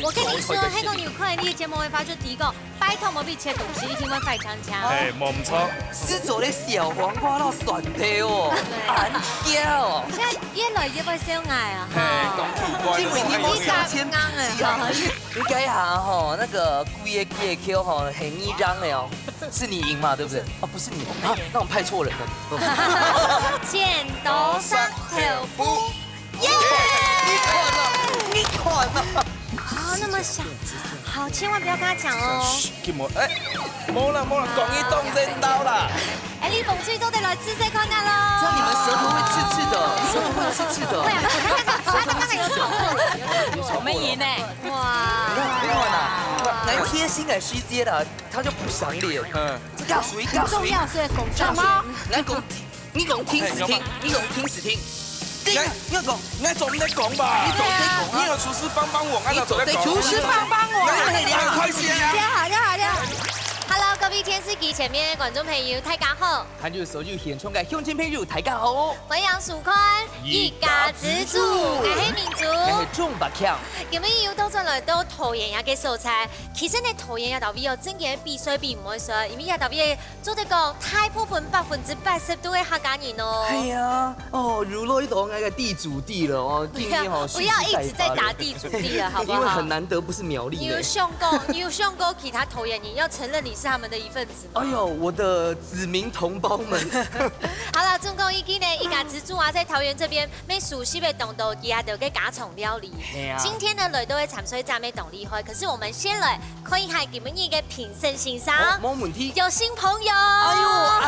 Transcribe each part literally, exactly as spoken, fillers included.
我跟你說，黑狗女快樂節目會發出提供，拜託莫比切東西，一定會快強強。哎，無錯。是做咧小黃瓜到蒜頭哦，恁驚哦。現在越來越會笑𠊎啊，哈。嘿，當奇怪。因為你無相親，你敢講哎，哈。你該下吼，那個貴的貴的Q吼，很一張的哦，是你贏嘛，對不對？哦，不是你贏啊，那我們派錯人了。剪刀石頭布。 耶！你看啊，你看啊。好，那麼小，好，千萬不要跟他講哦。噓，給我，哎，無啦無啦，講一動真刀啦。哎，你風吹做得來試試看看咯。這樣你們舌頭會刺刺的，舌頭會刺刺的。對啊，剛剛剛剛有吵過。我們贏呢。哇！你看，你看啊，來貼心的時間啦，他就不賞臉。嗯。這个屬於，這个屬於。很重要，所以公正。什麼？來講 你講聽時聽，你講聽時聽。你，你講，你做毋得講吧？你做得講啊。你有廚師幫幫我，你做得講啊。廚師幫幫我。那你很開心啊。這樣好，這樣好，這樣好。Hello，各位電視機前面的觀眾朋友，大家好。還有所有現場的鄉親朋友，大家好。歡迎收看一家之煮，我係明珠。我係鍾百強。今日又倒轉來到桃園這个所在，其實呢，桃園這搭位哦，真个比賽比毋會輸，因為這搭位 做得講，大部分百分之八十都係客家人哦。係啊，哦，如落一頭那個地主地了哦，今天哦，不要一直在打地主地了，好不好？因為很難得不是苗栗呢。你有想過，你有想過其他桃園人要承認你是他們的一份子嗎？哎呦，我的子民同胞們。好了，總共已經呢，一家之煮啊，在桃園這邊，乜熟悉个當多，佢兜个家常料理。係啊。今天呢，來到个參賽者乜當厲害，可是我們先來 看一下今晡日个評審先生。哦，無問題。有新朋友。哎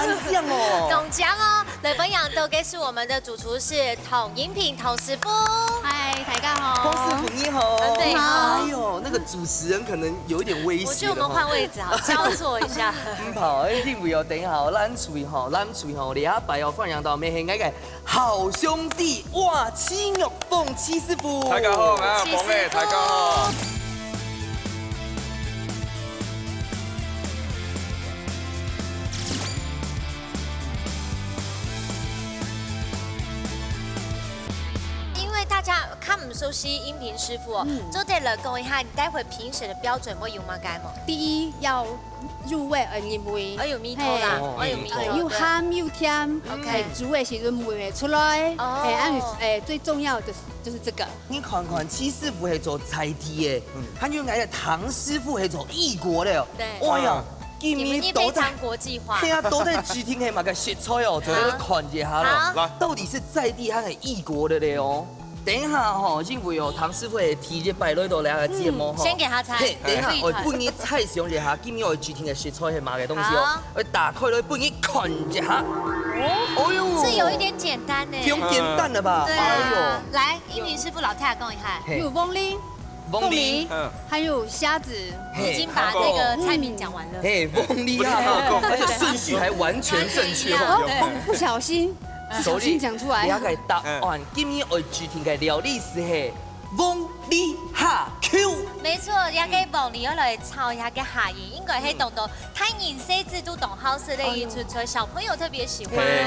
呦，恁靚哦。中獎哦。來，歡迎到个是我們的主廚師唐英平唐師傅。嗨，大家好。唐師傅你好。嗯，對，好。哎呦，那個主持人可能有一點威脅了哈。我覺得我們換位置好，交錯一下。毋怕，哎，因為哦，等一下哦，咱出去吼，咱出去吼，這擺哦，歡迎到乜係𠊎个 好兄弟，哇，戚玉鳳戚師傅。大家好，啊，鳳仔，大家好。因為大家較毋熟悉英平師傅哦，嗯。做得來講一下，你待會評審的標準會有麼个無？第一，要 入味，呃，入味。哎，有味道啦，嘿，哎，有味道，哎，又鹹又甜，OK。嘿，煮个時陣味會出來，哦。嘿，啊，哎，最重要的就是，就是這個。你看看，戚師傅係做在地个，嗯。還有𠊎个唐師傅係做異國个哦。對。哎呀，嗯。今日都在，你們也非常國際化。係啊，都在指定係麼个食材哦，做得看一下咯。好。來。到底是在地還係異國个咧哦？ 等一下吼，因為哦，唐師傅係第一擺來到這个節目吼。嗯，先給他猜。嘿，等一下，對。我分你猜想一下，今日我指定个食材係麼个東西哦。好。我打開來分你看一下。哦，哎呦。這有一點簡單呢。挺簡單的吧？對啊。哎呦。來，英平師傅老弟講一下。嘿。有鳳梨， 鳳梨，鳳梨，嗯。還有蝦子。嘿，已經把這個菜名講完了。嘿，鳳梨啊，嗯。那個順序還完全正確。完全一樣，哦，對。哦，不小心，不小心講出來。所以，這個答案，嗯。今日愛指定个料理係嘿，鳳梨蝦球。沒錯，這個鳳梨愛來炒這個蝦仁，應該係當多 大人細子都當好食个一出菜，哎呦。小朋友特別喜歡。嘿。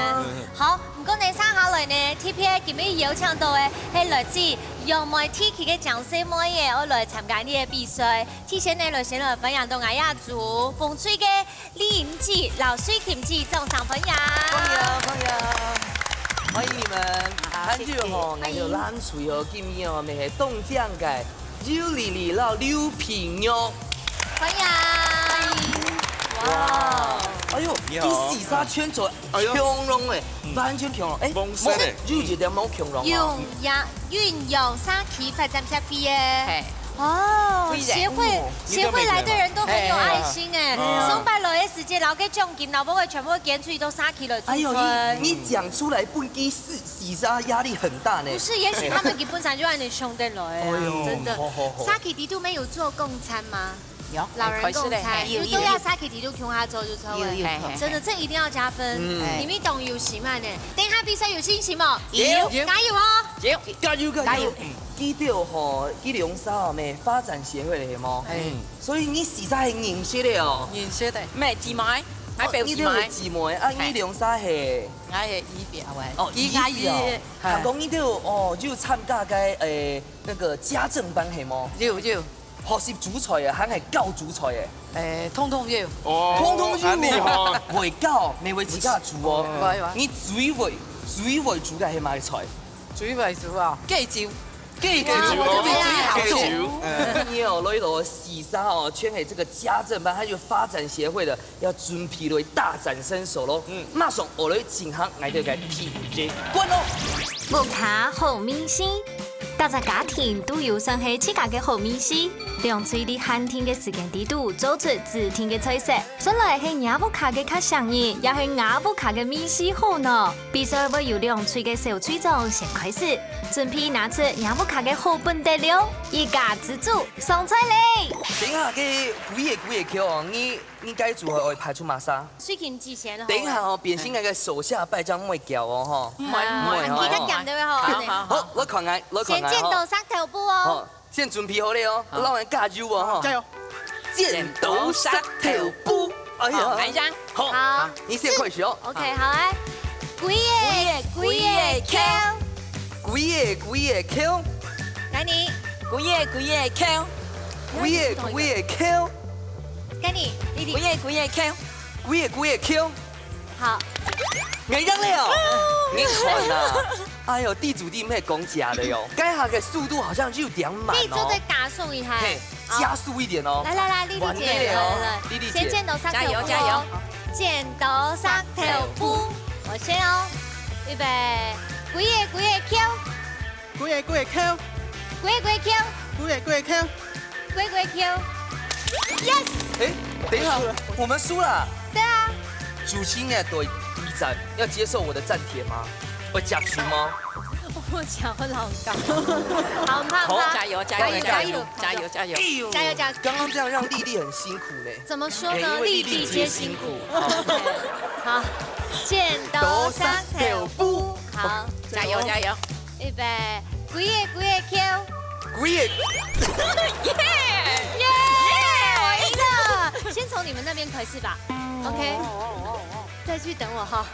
好，毋過呢，接下來呢，特別今日邀請到个係來自楊梅地區个靚細妹仔，愛來參加這个比賽。提前呢，來先來歡迎到𠊎這組紅隊个李英姐、老水琴姐，掌聲歡迎。歡迎，歡迎，歡迎你們。好，還有吼，謝謝。還有藍隊哦，今日哦，𠊎等係當靚个 有麗麗摎劉品玉。歡迎。哇。哎喲，你好。你四儕全做共樣誒，哎喲。嗯。完全共樣。誒，黃色的。有一點無共樣啊。有呀，雲陽社區發展協會誒。嘿。哦，非常。協會，哦，協會來的人都很有愛心誒。哎呀。哎呀。上擺來个時節，摎个獎金，摎个全部捐出去到社區來做。哎喲，你，你講出來，分佢 是，是啊，壓力很大呢。不是，也許他們基本上就按你兄弟來啊，哎喲，真的。好，好，好。社區裡肚沒有做共餐嗎？有，老人共餐，開始了，嘿。有，有，有。都要社區裡肚共下做就出來。有，有，有。嘿，嘿，真的，嘿。這一定要加分。嗯。哎。你們懂有喜慢呢。等一下比賽有信心哦。有。有。加油哦。有。加油，加油。加油。嗯。佢兜吼，佢兩儕哦，咩發展協會个係無？哎。嗯。所以你四儕係認識个哦。認識个。咩，姊妹，哦，你兜係姊妹啊，嘿。你兩儕係？ 𠊎係姨表啊。哦，姨表哦。姨，姨。還講你兜哦，有參加該，誒，那個家政班係無？有，有。學習煮菜个，還係教煮菜个？誒，通通有。哦，通通有。恁厲害。會教，乜會自家煮哦。會，會。你最會，最會煮个係麼个菜？最會煮啊，雞酒。雞酒，哇，雞酒。雞酒。嗯。你哦，來到時下哦，全係這個家政班，還有發展協會个， 愛準備來大展身手囉。嗯。馬上愛來進行𠊎兜个第一關囉。屋下好味緒，逐隻家庭都有算係自家个好味緒。兩隊在限定个時間裡肚做出指定个菜色，算來係若屋下个較唌人，也係吾屋下个味緒好呢？比賽會由兩隊个小隊長先開始，準備拿出若屋下个好本底料，一家之煮上菜咧！等下个歸个歸个Q哦，你 你該組合愛派出麼儕？水琴之前吼。等一下哦，變成𠊎个手下敗將，毋會噭哦，吼。毋會，毋會，啊，毋會，吼。你較噭對不對，吼？好，好，好。好，來看𠊎，來看𠊎，先剪刀石頭布哦。吼。好，先準備好了哦，好。讓𠊎加油哦，吼。加油。剪刀石頭布，哎呀。好，來，這樣。好，好。你先開始哦。OK，好，來。歸个，歸个，歸个，Q。歸个，歸个，Q。該你。歸个，歸个，Q。歸个，歸个，Q。 該你，弟弟。歸个，歸个，Q。歸个，歸个，Q。好。𠊎贏了哦！你看啊，哎喲，地主弟妹講假的喲，該下个速度好像有點慢哦。地主再加速一下。嘿，好。加速一點哦。來，來，來，麗麗姐，完了哦。來，來，來。麗麗姐。先剪刀石頭布哦。加油，加油。剪刀石頭布，我先哦。預備，歸个，歸个，Q。 歸个，歸个，Q。歸个，歸个，Q。歸个，歸个，Q。歸个，歸个，Q。Yes！哎，等一下，輸了。我們輸了。對啊。主持人對第一站要接受我的戰帖嗎？會接受嗎？我想要老高。好，毋怕，毋怕。好，加油，加油，加油，加油，加油，加油。哎呦，加油，加油。剛剛這樣讓麗麗很辛苦呢。怎麼說呢？哎，因為麗麗接辛苦。麗麗接辛苦。好，剪刀石頭布。好，加油，加油。 預備，歸个，歸个，Q。歸个。耶！耶！我贏了。先從你們那邊開始吧。OK。再去等我哈。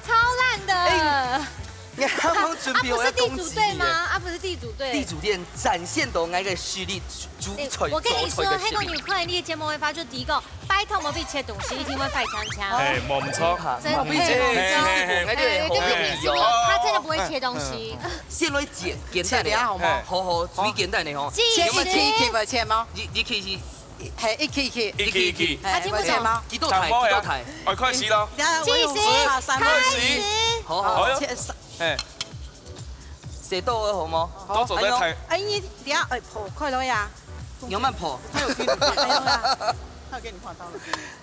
超爛的。哎，你剛剛準備好要攻擊你耶。啊，不是地主隊嗎？啊，不是地主隊。地主隊展現到𠊎个實力，煮菜，哎，我跟你說，做菜个實力。黑狗女看你的節目會發出第一個 拜託，莫分佢切東西，一定會壞強強。哎，無毋著。真的。莫分佢切東西，嘿，嘿，嘿。哎，對，對，對，對，對，對，他真的不會切東西。嗯，嗯，嗯。先來簡，簡單的，切掉好嗎？好，好，最簡單的吼。計時。切一塊一塊切嗎？你，你可以去。嘿，一塊一塊。一塊一塊。嘿，啊，聽不懂。有切嗎？幾多台？長毛呀。幾多台？哎，開始咯。等下，我有計時，十、三、開始。好，好。好喲。切三。嘿。 洗到好無？好。都做得睇。哎喲，哎，你等下，哎，破開了呀。你要慢破。他有給你看到了。哎呀。他有給你看到了。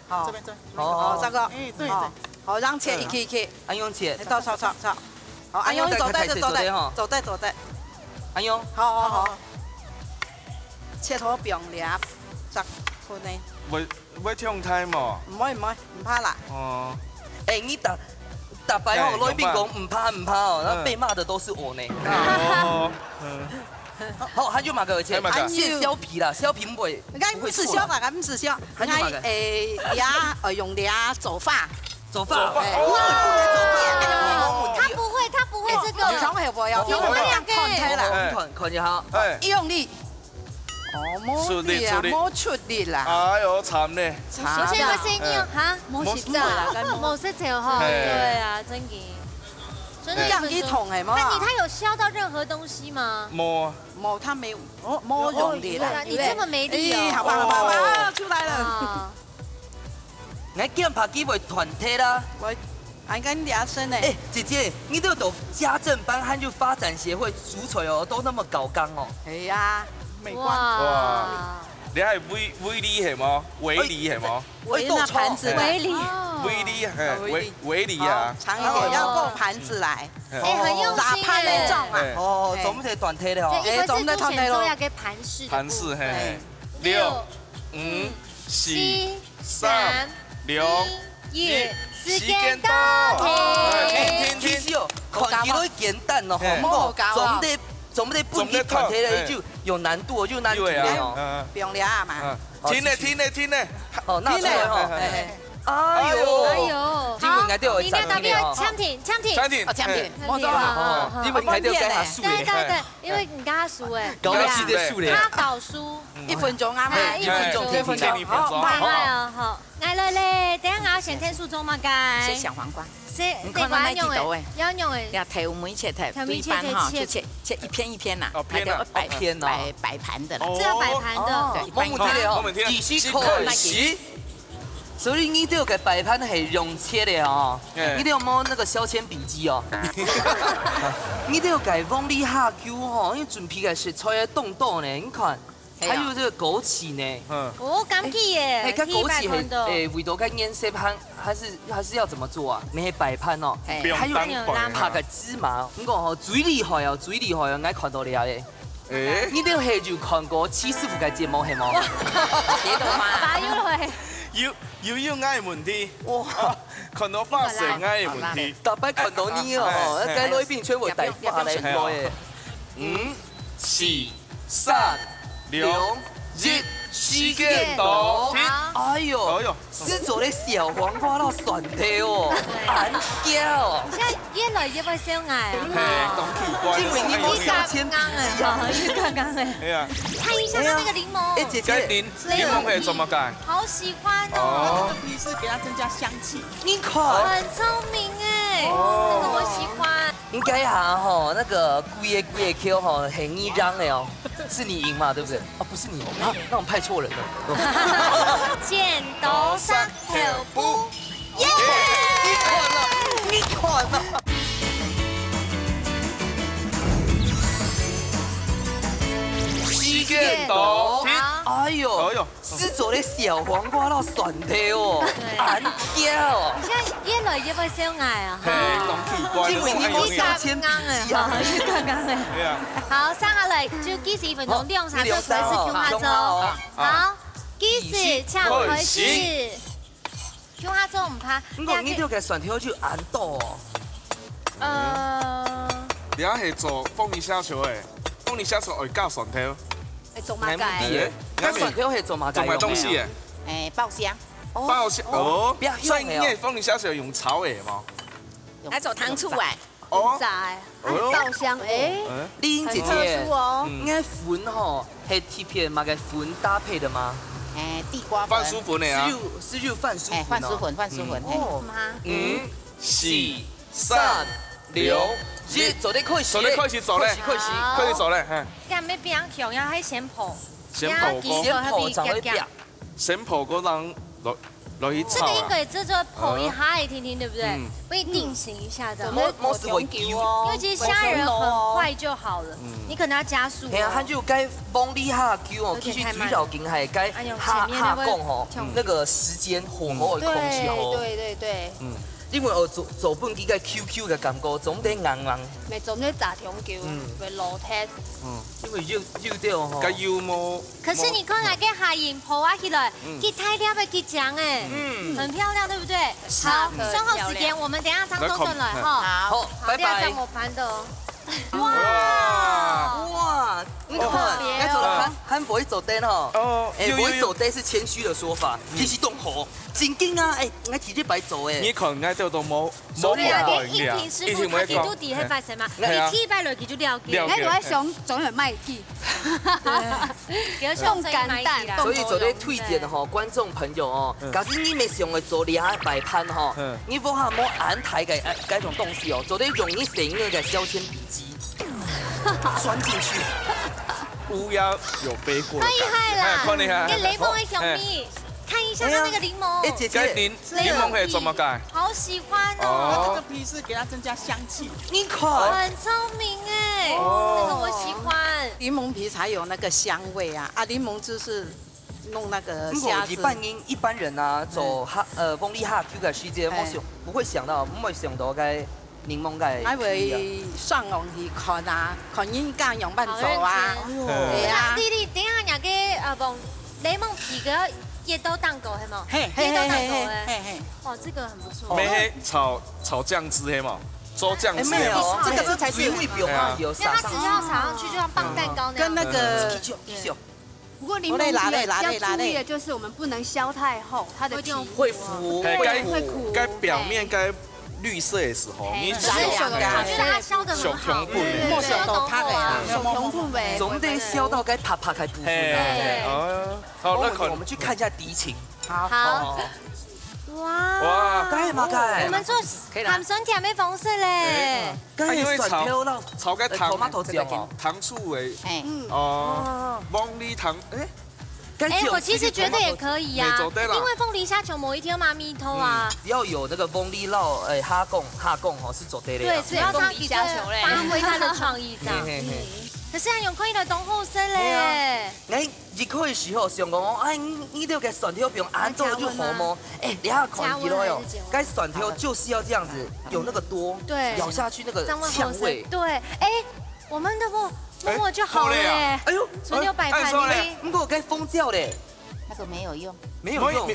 好。這邊，這邊。好，好，好。這個。哎，對，好。對。好，這樣切一塊一塊。嗯。恁樣切。哎，到，到，到，到。好，恁樣，恁樣，做得，做得，做得，吼。做得，做得。恁樣。好，好，好。好。切好放這隻盆呢。喂。 會，會忒大無？毋會，毋會，毋怕啦。哦。哎，你逐，逐擺吼，哎，來賓講毋怕，毋怕哦，然後被罵的都是我呢。哦，嗯。好，還有麼个？還有麼个？削，削皮啦，削皮毋會，該毋使削啦，毋使削。還有麼个？哎，呀，呃，用這做法。做法。做法。哎，哦，做法。他不會，他不會這個。你看會不會哦？你看，看一下。哎。用力。 哦，無力啊，出力，出力。無出力啦。哎喲，慘咧。慘。出現个聲音哦，哎。哈？無食著啦，無食著吼，嘿。對啊，真的。真的，這樣一桶欸，無啊。他，你，他有削到任何東西嗎？無啊。無，他沒有，哦，無用力啦。對啊，你這麼沒力哦。哎，好吧，好吧，好吧，哦。啊，出來了。啊。 𠊎驚怕佢會斷忒啦。喂，還跟你聊深呢。哎，姐姐，你都讀家政班，還有發展協會煮菜哦，都那麼搞剛哦。哎呀，美觀。哇。哇，你還圍，圍籬係無？圍籬係無？哎，圍那盤子啦。圍籬。哦。圍籬，嘿，圍籬。圍，圍籬啊。好，長一點，要夠盤子來。哎，很用心欸。拿盤來裝啊。哎。哦，哎。總毋得斷忒了哦。就一回事都選做一個盤式的部分。盤式，嘿，嘿。六，五，四， 三，三，兩，一，一，時間到。時間到。哎，停，停，停。其實哦，看起來簡單哦，嘿。吼，毋過總得，總得分佢斷忒了，總得斷，嘿。就有難度哦，就難度了哦。因為啊，嗯，嗯。不用了嘛。嗯。好，停咧，繼續。停咧，停咧。好，拿出來吼。停咧。嘿，嘿。哎喲。哎喲。今晡，𠊎兜有一隻題目哦。你那邊要暫停，暫停。暫停。哦，暫停，嘿。無錯啊。哦，因為𠊎兜該下輸咧。對，對，對，因為你跟他輸欸。搞到世界輸咧。他搞輸。一分鐘啊，嘿，一分鐘，嘿，一分鐘。一分鐘。好，好，好。好，來，來，好。來，來，來，等一下𠊎先聽數鐘嘛，該。切小黃瓜。切，你看到那幾朵欸？等一下要用欸，要用欸。要頭尾切，頭，頭尾切，對半哈，切，切。就切，切一片一片啦，哦，片啊。那就擺，哦，片哦。擺，擺盤的啦。哦。這要擺盤的。哦，對，沒問題了哦。沒問題了。繼續開始。開始。 所以你兜个擺盤係用切个哦，嘿。你兜有無那個削鉛筆機哦？你兜个黃梨蝦球吼，你準備个食材也當多呢，你看，係啊。還有這個枸杞呢。嗯。哦，柑橘耶，哎，哎，該枸杞係，第一擺看到。哎，味道該顏色還，還是，還是要怎麼做啊？你係擺盤哦，嘿。還有不用當擺啊。白个芝麻，你講吼，最厲害哦，最厲害哦，𠊎看到了耶。 欸。你兜係有看過徐師傅个節目係無？哇，跌倒嗎？打油了欸。有，有，有𠊎个問題。哇。啊，看到發生𠊎个問題。大擺看到你哦，哎，哎，該來賓全部帶花來過欸。哎。五、四、三、兩、一，時間到，停。哎喲，哎喲。 係做得削黃瓜摎蒜頭哦，恁遽哦。你現在越來越會笑𠊎啊。嘿，當奇怪。因為你無削鉛筆機啊。你剛剛欸，你剛剛欸。哎呀。看一下它那個檸檬。哎，姐姐。該檸，檸檬係做麼个？好喜歡哦。哦。這個皮是給它增加香氣。你看。很聰明欸，哦。這個我喜歡。 應該哈吼，那個規个規个球吼，很一樣的哦，是你贏嘛，對不對？哦，不是你哦，啊，那我們派錯人了。剪刀石頭布，耶！你看了，你看了。時間到，停。哎呦，哎呦。 係做得削黃瓜摎蒜頭哦，對。恁遽哦。你現在越來越會笑𠊎啊，嘿，哈。當奇怪，因為你無削鉛筆機啊。你剛剛欸。對啊。好，接下來就計時一分鐘，哦，兩儕就隨時共下做。你兩儕哦，共下哦。好，計時，請開始。共下做毋怕。毋過你這個蒜頭就恁多哦。呃。這係做鳳梨蝦球欸，鳳梨蝦球愛加蒜頭。 欸，做麼个？𠊎毋知欸，該蒜頭係做麼个用个啊？做麼个東西欸？欸，爆香。哦，爆香，哦，哦，不要用的哦。所以你个鳳梨蝦球用炒个無？來做糖醋欸。哦。炸欸。哦喲。爆香，欸，嗯。麗英姐姐，很特殊哦。嗯。你个粉吼，係特別麼个粉搭配的嗎？欸，地瓜粉。番薯粉的啊。係有，係有番薯粉哦。欸，番薯粉，番薯粉，嗯。嘿。哦。嗎？五、四、三、兩、一，做得開始。做得開始做咧。開始，開始。好。開始做咧，嘿。 該毋係冰強，要還先泡。先泡過。先泡，正會變。先泡過，然後落，落去炒啊。這個應該製作泡一下，聽聽，對不對？嗯。會定型一下的。嗯。莫，莫係會勼哦。因為其實蝦仁很快就好了，嗯。你可能要加速哦。係啊，佢就該黃梨蝦球哦，有點太慢。其實主要緊係該，哎呦，蝦，前面那個蝦講吼，強。那個時間火候會控制好。對，對，對，對。嗯。 因為𠊎做，做分佢个Q Q个感覺，總得硬硬。毋係，總得炸長久，嗯。會老忒。嗯。因為有，有兜吼。該有無？可是你看那個蝦仁泡啊起來，嗯。佢大粒个，佢靚欸，嗯。很漂亮，對不對？是。好，很漂亮。算好時間，我們等一下張東順來哈。來，看。好，好，拜拜。等一下張我盤的哦。 哇！哇！你看，哦，特別哦。該做得還，還會做得吼。哦，欸，有，有，有。會做得是謙虛的說法，嗯。其實當好，正經啊，欸，𠊎第一擺做欸。你看，𠊎兜都無，無，所以啊，無，無，你一定是一定會講。佢到底係發生嘛？嘿。你第一擺落去就了解。了解。哎，我在想，總有賣記。對。 用簡單，所以做得推薦吼，觀眾朋友哦，嗯。假使你乜想愛做這擺盤吼，嗯。你屋下無恁大个，呃，該種東西哦，做得用你細人个削鉛筆機，鑽進去。烏鴉有飛過的感覺。厲害啦！哎，看厲害。跟檸檬的小咪，哎。看一下它那個檸檬。哎，姐姐。該檸，檸檬可以做麼个？好喜歡哦。哦。這個皮是給它增加香氣。你看。很聰明哎，哦。這個我喜歡。檸檬皮才有那個香味啊，啊，檸檬汁是 弄那個蝦子。如果一般人，一般人啊，嗯。做蝦，呃，鳳梨蝦球个時間，哎。我想，不會想到，毋會想到該檸檬个皮啊。還會上網去看啊，看人家樣般做啊。好認真。哎喲。對啊。那麗麗，等一下你个，呃，黃，檸檬皮个椰豆蛋糕，係無？嘿，嘿，椰豆蛋糕，嘿，嘿，哎。嘿，嘿。哇，這個很不錯。沒，嘿，炒，炒醬汁，嘿嘛？做醬汁，哎，沒有，嘿嘛？這個是才是水味表嘛，哎呀。有撒上去。沒有，它只要撒上去，就像磅蛋糕那樣。跟那個，嗯。繼續，繼續。不过檸檬皮要注意的就是我们不能削太厚，它的皮会浮，嘿，会該会苦。該表面該綠色个時候，你小小的小可是它削得很好，小強棍的对对对，小强棍呗，總得削到該白白个部分啊。嘿，哦，好，我那可們我們去看一下敵情。好，好，哇，哇，該嘛該我，們做鹹酸甜个方式咧。該係蒜頭啦，炒該糖哎，tomato醬哦。糖醋个哎，哦，黃梨糖，哎，該哎，我其實覺得也可以呀美洲，對啦因為鳳梨蝦球某一天嘛，蜜桃啊，要有那個鳳梨撈，哎，蝦公蝦公吼是做得的啊。對，主要是它的確發揮它的創意這樣。嘿嘿嘿。可是還有可以來當好食咧。哎，一開始吼想講，哎，你你這個蒜頭放恁多就好無？哎，你下看起來喲，該蒜頭就是要這樣子，有那個多，對咬下去那個這樣會好嗆味食。。對，哎，我們的默默默就好了哎好了耶呀。哎呦，所以有擺盤按說嘞裡面。不過該封掉嘞，那個沒有用。沒有用。哎，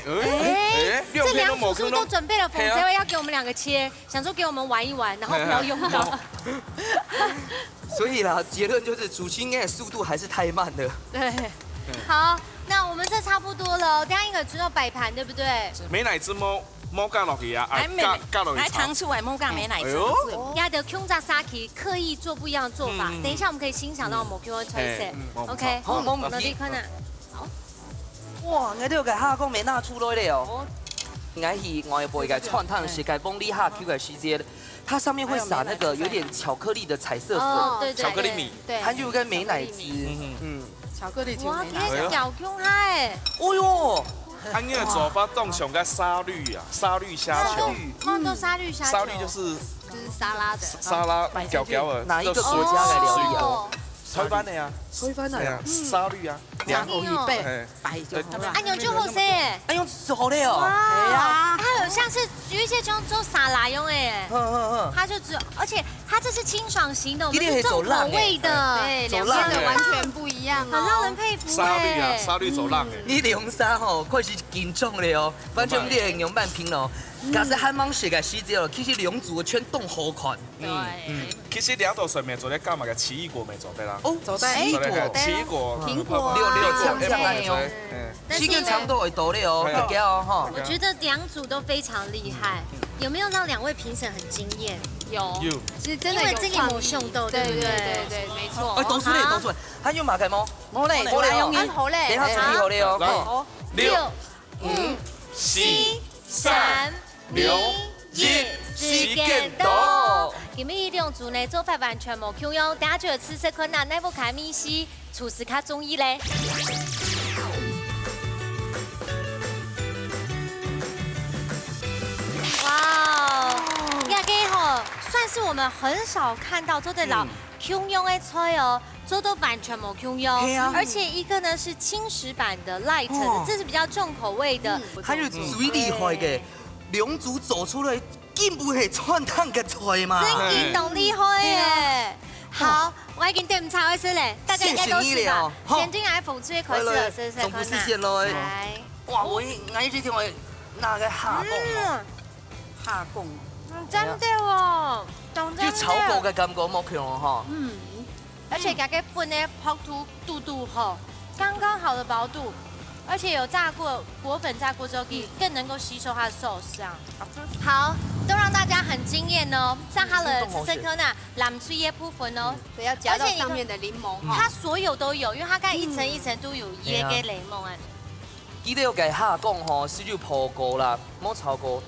哎，你有這兩組是不是都沒有用準備了紅酒，要給我們兩個切，想說給我們玩一玩，然後不要用到。所以啦，結論就是主廚應該速度還是太慢了。對，好，那我們這差不多了，等一下應該知道擺盤，對不對？美乃滋無無加落去啊，啊來美加加落去炒來糖。醋來，莫加美乃滋。哎呦，壓得控制沙琪刻意做不一樣的做法，嗯等一下我們可以欣賞到某 Q 的特色。哎嗯 OK，好我們立刻呢。哇，𠊎這個蝦公沒拿出來了哦。𠊎去外背个餐廳食个鳳梨蝦球个時節，它上面會撒那個有點巧克力的彩色粉，哦，對對巧克力米，對，還有個美乃滋。嗯嗯，巧克力球哇，美乃滋。這小熊嗨，哦喲，啊，你的做法當像个沙律啊，沙律蝦球，哦，都沙律蝦球，沙律就是就是沙拉的。沙拉攪攪的，哪一個國家的料理啊？哦，台灣的呀，推翻了呀對呀，。沙律啊，好硬哦。哎，白就好了。哎，你就好食耶。哎呦，是好累哦。哇，哎呀它有像是有一些像做沙拉用的耶，嗯嗯嗯，它就只有，而且它這是清爽型的，我們是重口味的，对，走两边的浪欸完全不一样很讓人哦。佩服沙律啊，哎。沙律走浪哎，你兩儕吼，確實緊張了哦，完全毋係用慢拼咯。假使還吂食个時節哦，其實兩組全當好看。对，其實兩道菜沒做得加埋个奇異果沒做得啦，哦，走在奇異果做得看，奇異果，蘋果啊六六蘋果像像按呢哦。嗯，但是時間差不多會到了哦，哎呀大家哦吼。我覺得兩組都非常厲害，有沒有讓兩位評審很驚豔？有，有，其實真的有因為這個創意沒想到，對對不對？對對對，沒錯。哎，倒出來，倒出來，還有麼个無？好嘞，好嘞哦來，用你。等一下準備好了哦。來吼六、五、四、三、兩、一，時間到。今日兩組呢做法完全無共樣，等下就來試試看啊，哪一個味緒廚師較中意咧？哇哦，這個吼，算是我們很少看到做得摎共樣个菜哦，做到完全無共樣。係啊。而且一個呢是輕食版的 light 的，哦。這是比較重口味的。還有最厲害个，兩組做出來根本係餐廳个菜嘛。真經當厲害耶！好，我已經點菜開始咧，大家應該都係吧？謝謝你了吼。先對𠊎紅隊開始了，試試看啊。總不是先咯。來，哇，𠊎𠊎一定會拿個蝦公哦。嗯，蝦公，嗯，真的哦，當真的。有炒過个感覺無共樣吼。嗯，而且佢个粉个薄度、度度吼，剛剛好的薄度，而且有炸過，果粉炸過之後，可以更能夠吸收它的 sauce 這樣。好，都讓大家很驚豔哦。接下來試試看啊，藍水个部分哦。對，要夾到上面的檸檬哈。它所有都有，因為它剛才一層一層都有醃个檸檬啊。佢兜个蝦公吼，係有烰過啦，無炒過。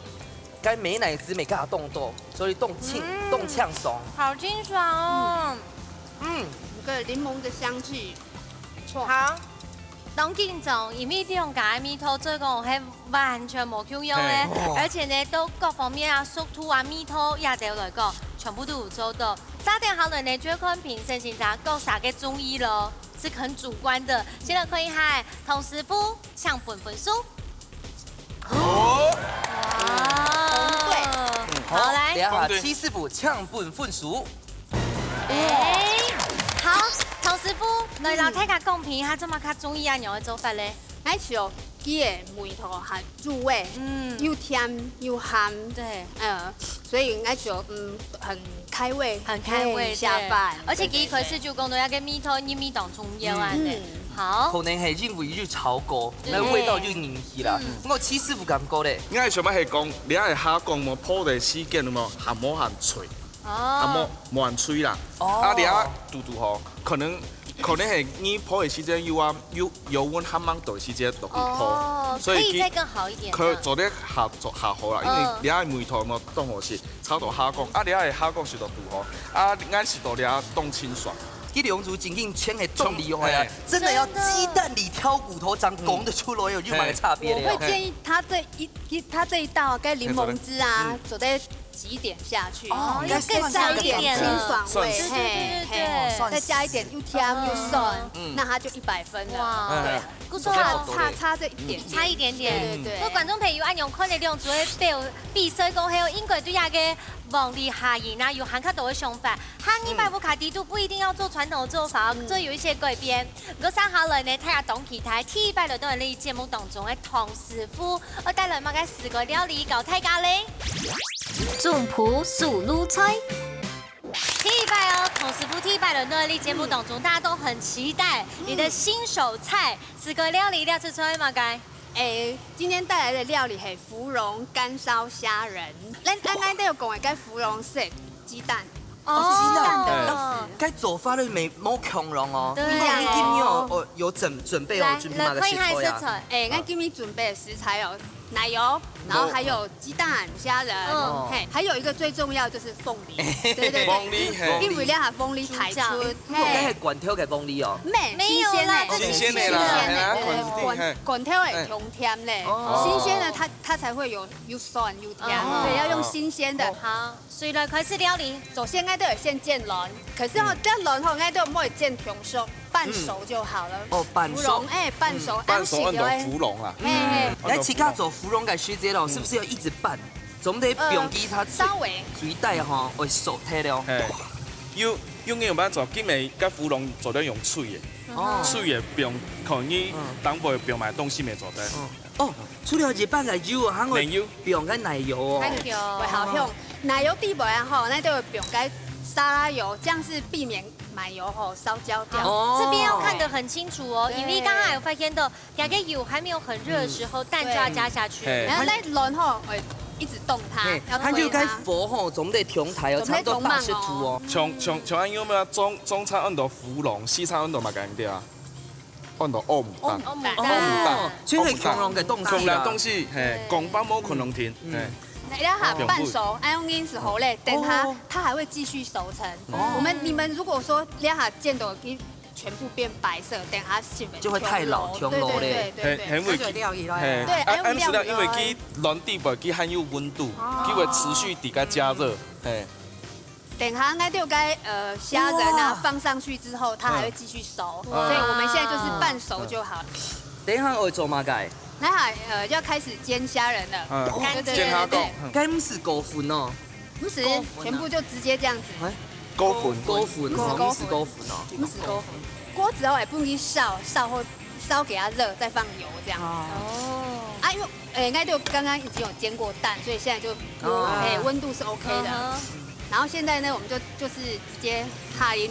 該美乃滋乜加當多，所以當清，當清爽。好清爽哦。嗯，有個檸檬的香氣，不錯。好，當緊張，因為兩家个味道做講係完全無共樣个，嘿而且呢，都各方面啊，速度啊、味道也對來講，全部都有做到。這點下來呢，就要看評審先生各儕个中意咯，是很主觀的。先來看一下，唐師傅，請分分數。哦，哦，好，來。等一下，七師傅請分分數。哎，好，唐師傅，來摎大家講評一下，做麼个較中意恁樣个做法咧？而且佢个味道還入味，嗯，又甜又鹹，對，呃，所以應該就嗯很開胃，很開胃，嘿下飯對。而且佢一開始就講到該个味道，你味道重要啊，嗯對。好，可能係因為有炒過，嗯。該味道就凝起啦。嗯。毋過徐師傅感覺咧，𠊎想法係講，你愛下講無，烰个時間有無，還無還脆，哦。還無，無還脆啦。哦。啊，你啊，堵堵吼，可能，可能係你烰个時間有啊，有，油溫還吂到時間落去烰，哦，所以佢可以再更好一點，可以做得下，做下好啦，因為嗯。你啊，味道無當好食。 炒到下講，啊，你愛下講食到堵吼，啊，𠊎食到你啊當清爽。這兩組正經全係當厲害啊，哎。真的要雞蛋裡挑骨頭，正講得出來有，有麼个差別的哦。我會建議他這一，一，他這一道該檸檬汁啊，哎，做得擠一點下去，哦，要更加一點了。清爽味，算是。嘿，嘿，對，對，對。再加一點又甜又酸，嗯。那它就一百分了。哇。對。哎。 差，差，差這一點點。嗯，差一點點。對，對，對。不過觀眾朋友，恁樣看這兩組个比，比賽過後，應該對這個黃梨蝦仁啊，有還較多个想法。下二擺屋下底肚不一定要做傳統的做法哦，嗯。做有一些改變。毋過接下來呢，大家當期待第一擺來到𠊎等節目當中个唐師傅，愛帶來麼个四川料理教大家咧？總鋪手路菜。 第一擺哦，唐師傅第一擺來到這節目當中，嗯。大家都很期待你的新手菜，嗯。四川料理，你愛出菜麼个？誒，今天帶來的料理係芙蓉乾燒蝦仁。咱，咱，咱都有講的，該芙蓉係雞蛋，哦。雞蛋的意思。哎。該做法都無，無共樣哦。對啊。毋過你今日有，哦，有準，準備好，來，準備麼个食材啊？來，看一下食材。誒，咱今日準備的食材哦， 奶油，然後還有雞蛋、蝦仁，嗯。嘿，還有一個最重要就是鳳梨，對，對，對。鳳梨，嘿。因為這下鳳梨大出，主角。嘿。該係罐頭个鳳梨哦。毋係，沒有啦，新鮮的，這是新鮮的啦，新鮮的，嘿啊，對，對，罐頭，罐，嘿。罐頭會傷甜咧，哦。新鮮的它，它才會有，又酸又甜，哦。對，要用新鮮的。哦。好。 所以來開始料理。首先，𠊎都有先煎卵，可是吼，嗯。煎卵吼，𠊎都毋會煎當熟，半熟就好了。嗯。哦，半熟。芙蓉，哎，半熟，嗯，半熟，恁樣就會。恁樣芙蓉啦。嘿，嘿。嗯。來，自家做芙蓉个時節咯，嗯。是不是要一直拌？總得放佢，呃，它水，稍微。水底吼，會熟忒了。嘿。有，有人有辦法做，今晡日个芙蓉做得用炊个，哦。炊个放，可能你，嗯。當歸放埋東西乜做得。嗯。 哦，除了一般个油，還會，奶油。放該奶油哦。奶油。會好香。奶油底背啊吼，𠊎都會放該沙拉油，這樣是避免奶油吼燒焦掉。哦。這邊要看得很清楚哦，對。因為剛剛有發現到，兩個油還沒有很熱的時候，嗯。蛋就要加下去。對。嘿。然後該卵吼，會一直動它，嘿，要推它。它就該火吼，總得中大哦，差不多八十度哦。像，像，像恁樣有無有中，中餐恁多芙蓉，西餐恁多麼个對啊？ 安到歐姆蛋。歐姆蛋。歐姆蛋。哦，所以係共樣个東西啦。共樣東西，嘿，對。講法無可能停，嗯。嘿。那這下半熟，愛用銀絲好咧，等下哦。它還會繼續熟成。哦。我們，你們如果說這下煎到已經全部變白色，等下係不是就會太老，全老咧。對，對，對，對，對。很，很會，它就會掉下來。嘿，對，啊，愛用料理咯。因為佢卵底背佢還有溫度，哦。佢會持續在該加熱，嘿。 等下，該就該，呃，蝦仁啊，哦。放上去之後，它還會繼續熟，哦。所以我們現在就是半熟就好了。等一下愛做麼个？那好，呃，就要開始煎蝦仁了。嗯，對，對，煎蝦仁。對，對，對。該毋使過分哦。毋使，過分啊。全部就直接這樣子。哎，過分。過分哦，毋使過分。毋使過分哦。毋使過分。鍋子哦，也不能燒，燒或燒給它熱，再放油這樣子。哦。啊，因為，呃，應該就剛剛已經有煎過蛋，所以現在就，哦。哎，溫度是OK的。嗯哼。 然後現在呢，我們就，就是直接下音，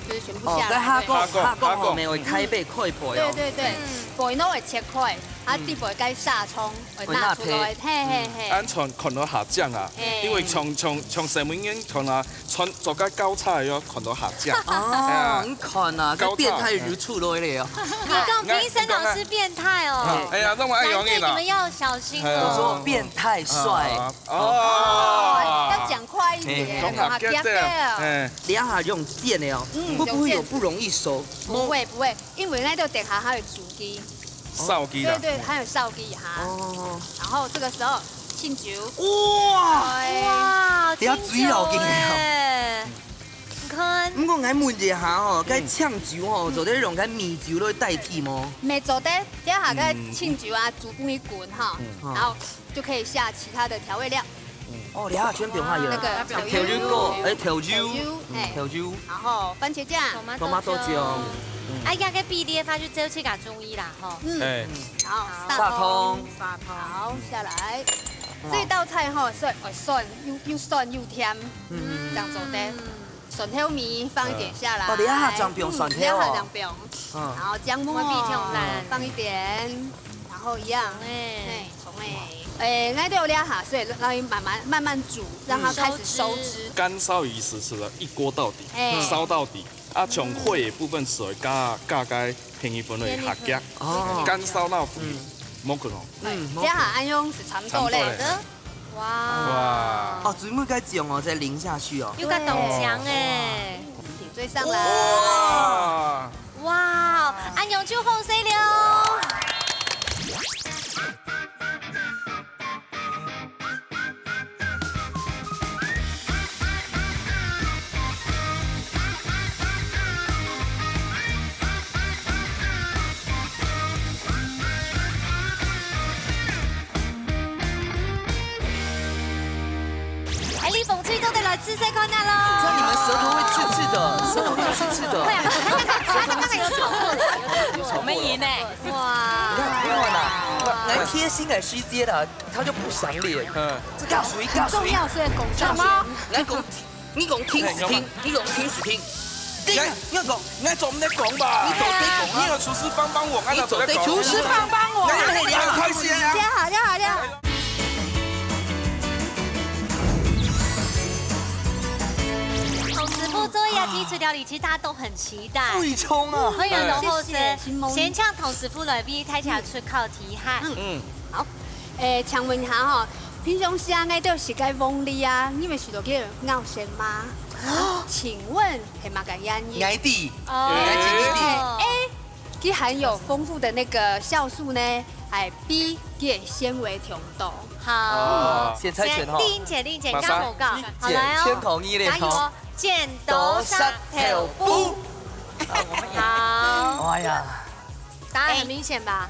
就是全部下來。哦，該下鍋，對。下鍋，下鍋吼，下鍋。乜會開背開背哦。對，對，對。嗯。背呢會切開，啊，嗯。底背該沙蔥會拿出來，會拿皮。嘿，嘿，嘿。嗯，恁樣看到下醬啊，嘿。因為像，像，像細妹人看啊，穿，做該高叉个要看到下醬。哦，哎呀。你看啊，該高叉，變態就出來了哦。你講評審老師變態哦。哎呀，那麼愛容易啦。藍隊你們要小心哦。哎呀。我說變態帥。啊， 哦。哦，要講快一點，嘿，嘿。講較急的，講較急。嘿。你要用煎的哦，嗯，會不會有不容易熟？用煎。不會，不會，因為那就等下還有煮雞。燒雞啦。對，對，還有燒雞哈。哦。然後這個時候，清酒。哇！哎。哇，等下水要緊的哦。清酒哎。你看。毋過𠊎問一下哦，該清酒哦，嗯。做得用該米酒來代替無？無做得，等下該清酒啊，煮分佢滾哈，嗯。然後 就可以下其他的調味料。哦，你還有全部還有。那個豆油。豆油，哎，豆油，豆油，嗯，哎。豆油。然後番茄醬。Tomato醬。Tomato醬。嗯。啊，這個比例的話，就照自家中意啦，吼。嗯。哎。然後砂糖。砂糖。砂糖。好，下來。嗯。這道菜吼，是，呃，酸，又，又酸又甜，嗯。這樣做得。嗯。蒜頭米放一點下來。哦，你還這樣放蒜頭哦。嗯，你還這樣放。嗯，然后姜末我比较懒放一点，然后一样，哎，从哎，哎，那就有两下，所以让它慢慢慢慢煮，让它开始收收汁。汁。干烧意思是一锅到底，哎，烧到底。啊，从血的部分水加加个便宜分类下加，哦，干烧那煮，莫可能。嗯，这下安用是差不多嘞。差不多嘞。哇，哇，哦，水母该种哦，再淋下去哦。有个冻僵哎。 最上来。哇！哇，恁樣就好勢了。哎，你风吹做得來試試看啊咯。这样你们舌头会刺刺的，舌头会刺刺的。会啊，刚刚有吵过，我们赢呢。哇！你看，你看啦，来贴心的时间啦，他就不赏脸。嗯，这加水，加水，重要是讲什么？来讲，你讲听是听，你讲听是听。你看，你看讲，你做毋得讲吧？你做得讲啊！你有厨师帮帮我，你做得讲。厨师帮帮我。你看，你看，开始啊！你好，你好，你好。 同师傅做一个基础料理，其实大家都很期待。最冲啊！很有东后生，谢谢，承蒙。先请同师傅來為大家出考題哈。嗯，好。誒，請問一下吼，平常時啊，𠊎兜食个黃梨啊，你們食到佢咬酸嗎？請問係麼个原因？𠊎知，哦。𠊎知，𠊎知。A，佢含有豐富的那個酵素呢，還B，佢个纖維強度。 好，哦，先猜拳吼。先，麗英姐，麗英姐，你剛剛有講，馬上。好，來哦，先同意咧，加油哦，吼。剪刀石頭布。好，我們也好，哎呀，答案很明顯吧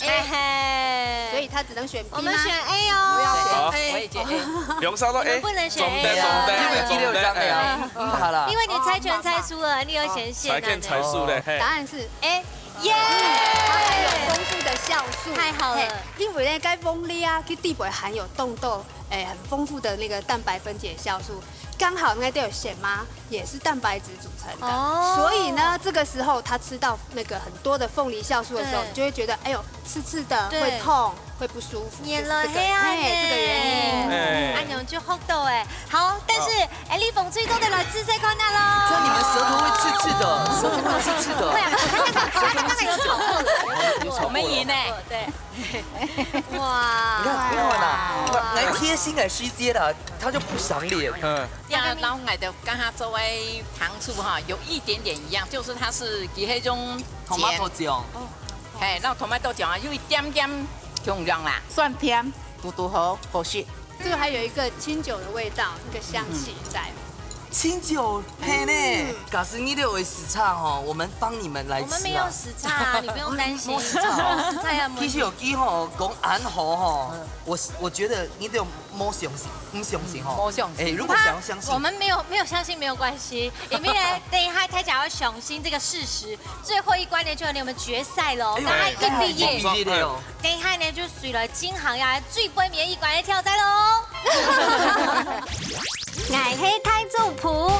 ？A。嘿嘿，所以他只能選B嗎？我們選A哦。不要選好，A。我也選A。用手咯，你們不能選A哦。A，中的，中的，你們記得有講A啊，中的，哎。毋怕啦。因為你猜拳猜輸了，你有選選啊。猜拳猜輸了，嘿。答案是A。 耶！它含有豐富的酵素。太好了。嘿，因為呢，該黃梨啊，佢底背含有當多，誒，很豐富的那個蛋白分解酵素，剛好那都有纖維，也是蛋白質組成的。哦。所以呢，這個時候它吃到那個很多的鳳梨酵素的時候，對。你就會覺得，哎呦，刺刺的，對。會痛，會不舒服，原來就是這個，係恁樣。嘿，這個原因。哎。哎喲，就學到哎。好，但是，好。哎，你風吹做得來試試看啊咯。這樣你們舌頭會刺刺的，舌頭會刺刺的。會啊，剛剛有吵過，有吵過。我們贏呢。對。哇。你看，你看啦，哇。來貼心的時間啦，他就不賞臉。嗯。呀，然後𠊎就跟他做个糖醋哈，有一點點一樣，就是它是佢係用甜。Tomato醬。哦。嘿，然後tomato醬啊，有一點點共樣啦。酸甜，堵堵好，好食。 這個還有一個清酒的味道，一個香氣在。清酒，係呢，嗯。假使你兜有時差吼，我們幫你們來吃啊。我們沒有時差啊，你不用擔心。無時差哦。時差要摸。其實有機會講恁好吼，嗯。我是，我覺得你兜無相信，毋相信吼。無相信。哎，如果想要相信。我們沒有，沒有相信沒有關係，因為呢，等一下大家要相信這個事實，最後一關呢，就有你們決賽囉，哎呦，大家一比一。哎，一比一了哦。 等一下呢，就隨來進行呀最背尾一關个挑戰囉。𠊎係大總鋪。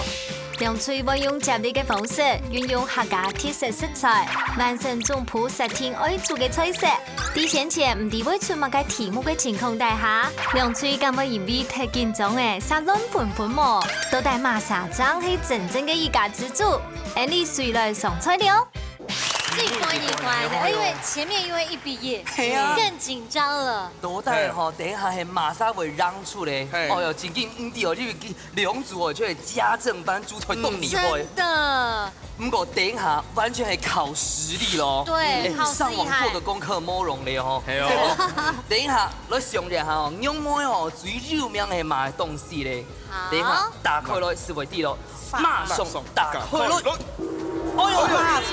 兩隊會用接力个方式，運用客家特色食材，完成總鋪設定愛煮个菜色。在先前毋知會出麼个題目个情況底下，兩隊敢會因為忒緊張而煞亂紛紛無？到底麼儕正係真正个一家之煮？𫣆俚隨來上菜了。 最關一關的，因為前面因為一比一，係啊。更緊張了。到底吼，等一下係麼儕會贏出來。係。哦喲，真緊毋知哦，因為兩組哦，就係家政班，煮菜當厲害。真的。毋過等一下完全係靠實力囉。對，哎，靠實力。上網做的功課無用咧吼。係哦。等一下，來想一下哦，仰般哦，最有名係麼个東西咧？ 好。等一下打開來就會知囉，馬上打開來。哎喲，發財。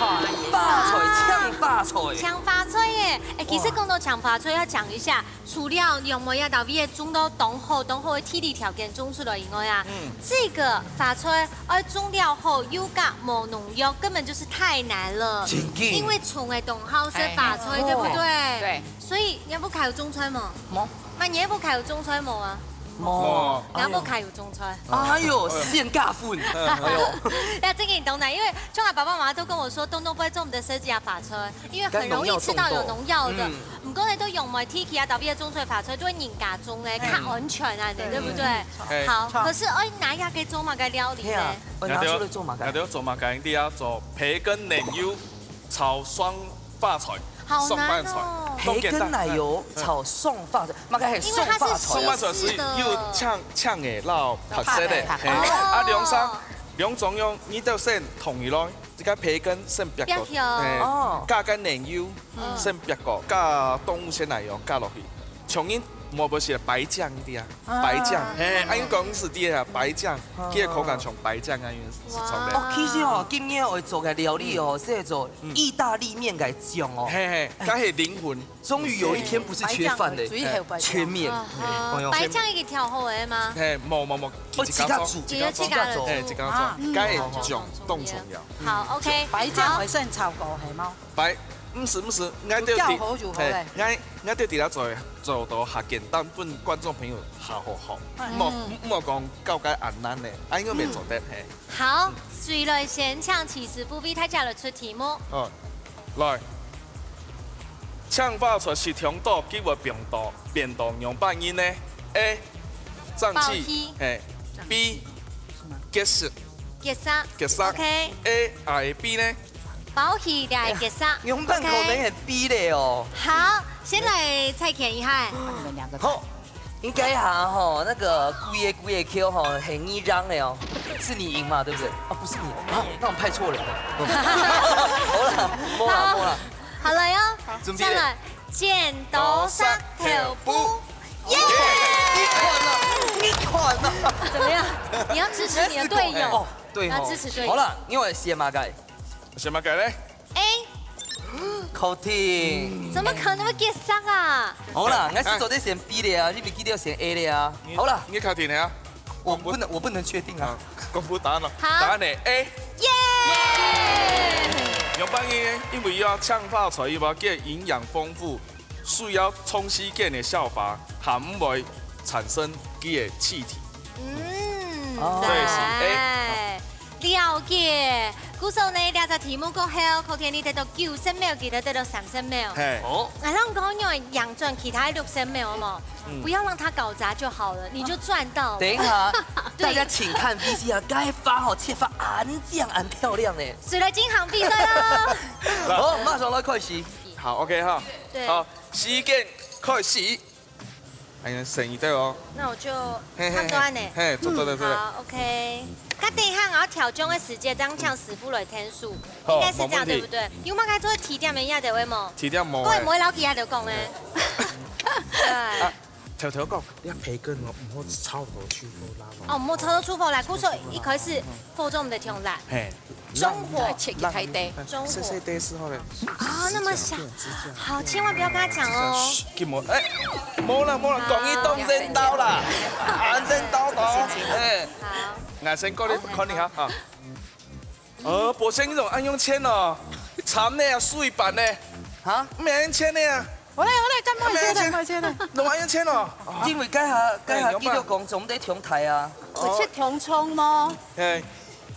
發財，搶發財。搶發財耶！哎，其實講到搶發財，要講一下，除了用梅啊、豆味个種到當好、當好个地理條件種出來以外啊，嗯。這個發財愛種了好，又加無農藥，根本就是太難了。真的。因為蟲仔當好食發財，哎。對不對？哦。對。所以，你屋下有種菜無？無。那你屋下有種菜無啊？無。若屋下有種菜。哎喲，現加分。哎喲，那這個你懂的，因為從來爸爸媽媽都跟我說，東東不會種我們的生菜啊、發菜，因為很容易吃到有農藥的。毋過呢，都用無提起啊，特別種菜、發菜都會人家種的，較安全啊，對不對？好，可是哎，拿下去做麼个料理呢？拿出來做麼个？拿出來做麼个？你要做培根奶油 炒酸發菜，好難哦。酸發菜，培根奶油炒酸發菜，麼个係酸發菜？酸發菜係有青青个摎白色个，嘿，啊兩種兩種用，你都先同佢來，這個培根先煏過，哦，加個奶油，先煏過，加動物性奶油加落去，像人無不是白醬一點啊。 白醬，嘿，啊，因為講係對啊，白醬，佢个口感像白醬啊，因為係炒个。哦，其實哦，今日愛做个料理哦，係做義大利麵个醬哦。嘿嘿，該係靈魂。終於有一天不是缺飯的，全面。白醬已經調好了嗎？嘿，無無無，哦，自家做，自家做，嘿，自家做，該係醬當重要。好，OK，白醬會先炒過，係無？ 白，毋係毋係，𠊎兜，嘿，𠊎𠊎兜知啦，做做到較簡單，分觀眾朋友較好學，莫莫講教个恁難呢，啊應該無做得嘿。好，誰來先請徐師傅為大家來出題目？哦，來，青花菜食忒多，佢會變到變到仰般形呢？A，脹氣，嘿，B，結石，結石，結石，OK，A抑係B呢？ 包起來，結煞。仰般可能係B咧哦。好，先來猜拳一下。好，應該哈吼，那個貴个貴个Q吼，很易讓的哦。是你贏嘛，對不對？啊，不是你啊，那我們派錯人了。好了，無啦無啦。好了喲，準備。再來，剪刀石頭布，耶！你看啊，你看啊。怎麼樣？你要支持你的隊友。哦，對吼。要支持隊友。好了，因為寫嘛該。寫嘛該咧？ A。確定。怎麼可能會結煞啊？好啦，𠊎係做得選B了啊，你毋記得選A了啊。好啦，你確定了啊？我不能，我不能確定啊。公布答案了。好，答案呢？A。耶！仰般个呢？因為愛青花菜，佢个營養豐富，需要長時間个消化，還毋會產生佢个氣體。嗯，對，是A。 了解。故所呢，這隻題目過後，可能你得到九十秒，佢得到三十秒。嘿。哦。那讓公牛贏轉其他六十秒嘛，不要讓他搞砸就好了，你就賺到了。等一下，大家請看VCR，該發吼，切發恁靚恁漂亮呢。誰來進行比賽啦？好，馬上來開始。好，OK哈。對。好，時間開始。 哎呀，省一點哦。那我就差不多按呢。嘿，做做做做。好，OK。該等一下，𠊎愛調整个時間，這樣請師傅來添數，應該是這樣，對不對？有麼个做提點个呀，對無？提點無。我也毋會老幾下就講誒。對。偷偷講，你培根哦，毋好炒到出火啦。哦，毋好炒到出火啦，故所一開始火中毋得調啦。嘿。 中火。切開个。中火。細細个時候咧。啊，那麼小。好，千萬不要跟他講哦。噓，緊無，哎，無啦無啦，講一動真刀啦，恁真刀刀，哎。好。𠊎先過來看你哈，哈。呃，無像你種恁用錢哦，慘呢啊，輸一半呢。哈？沒恁錢呢啊。 好咧，好咧，該無錢咧，無錢咧。攏愛用錢哦。因為該下，該下記錄講總得重台啊。有切重蔥無？嘿，